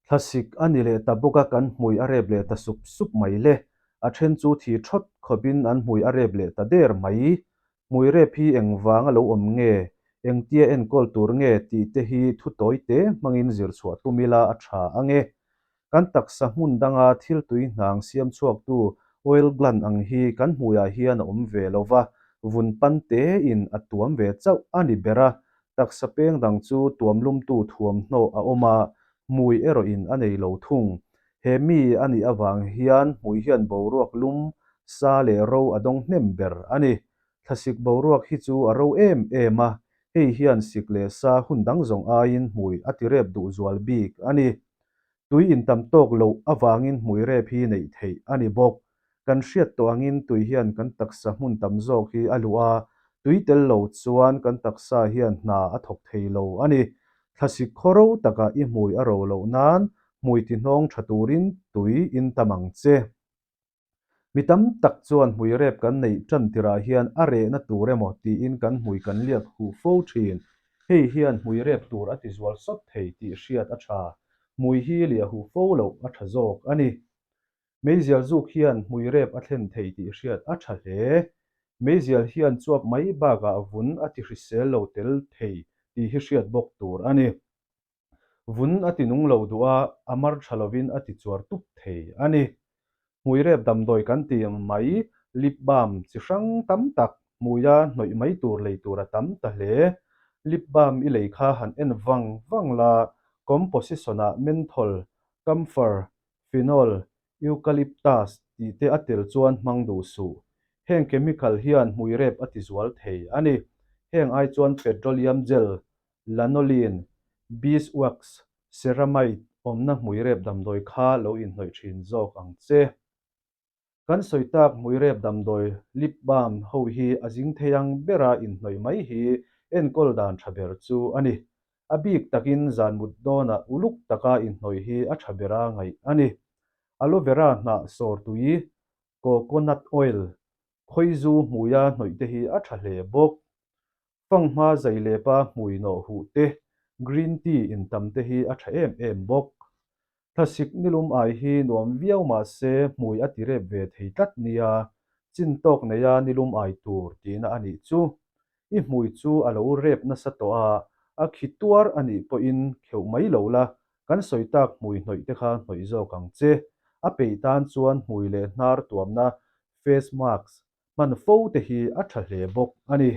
Thlasik a ni leh ta bawk a, kan hmui a rep leh ta sup sup mai le. A then chu thi thawt khawpin an hmui a rep leh ta der mai. Hmui rep hi engvang a lo awm nge, engtia enkawl tur nge tih te hi thu tawi te hmangin zir chhuah tum ila a tha ang e. Kan taksa hmun danga thil tui hnang siam chhuaktu oil gland ang hi kan hmuiah hian a awm ve lo va, vun pan tein a tuam ve chauh a ni ber a, taksa peng dang chu tuamlumtu thuamhnaw a awm a, hmui erawhin a nei lo thung. He mi a nih avang hian hmui hian boruak lum, sa leh ro a dawng hnem ber a ni. Thlasik boruak hi chu a ro em em a, hei hian sik leh sa hun dang zawng aiin hmui a tirep duh zual bik a ni. Tui intam tawk loh avangin hmui rep hi neih theih a ni bawk. Kan hriat tawh angin tui hian kan taksa hmun tam zawk hi a luh a, tui tel lo chuan kan taksa hian hna a thawk thei lo a ni. Thlasik khaw ro takah i hmui a ro loh nan hmui tihnawng tha turin tui intam ang che. Mi tam tak chuan hmui rep kan neih tan tirah hian a rehna tur emaw tiin kan hmui kan liak huh fo thin. Hei hian hmui rep tur a tizual sawt thei tih hriat a tha. Hmui hi liah huh fo loh a tha zawk a ni. Meizial zuk hian hmui rep a thlen thei tih hriat a tha hle. Meizial hian chuap mai bakah vun a ti hrisel lo tel thei tih hi hriat bawk tur a ni. Vun a ti nung lo duh a, a mar tha lovin a ti chuar tup thei a ni. Hmui rep damdawi kan ti mai, lip balm chi hrang tam tak hmuia hnawih mai tur lei tur a tam ta hle. Lip balm i lei kha han en vang vang la, composition-ah menthol, camphor, phenol, eucalyptus tih te a tel chuan hmang duh suh. Heng chemical hian hmui rep a ti zual thei a ni. Heng ai chuan petroleum gel, lanolin, beeswax, ceramide awmna hmui rep damdawi kha lo inhnawih thin zawk ang che. Kan sawi tak hmui rep damdawi lip balm ho hi a zing thei ang bera inhnawih mai hi enkawl dan tha ber chu a ni. A bik takin zan mut dawnah uluk taka inhnawih hi a tha bera ngaih a ni. Aloe vera hnah sawr tui, coconut oil, khawizu hmuia hnawih te hi a tha hle bawk. Fanghma zai lepa hmui nawh huh te, green tea intam te hi a tha em em bawk. Thlasik nilum ai hi nuam viau mah se hmui a ti rep ve thei tlat nia, chin tawk neia nilum ai tur tihna a nih chu. I hmui chu a lo rep nasa tawh a, a khi tuar a nih pawhin kheuh mai lo la, kan sawi tak hmui hnawih te kha hnawih zawk ang che. A peih tan chuan hmui leh hnar tuamna, face mask, hman fo te hi a tha hle bawk a ni.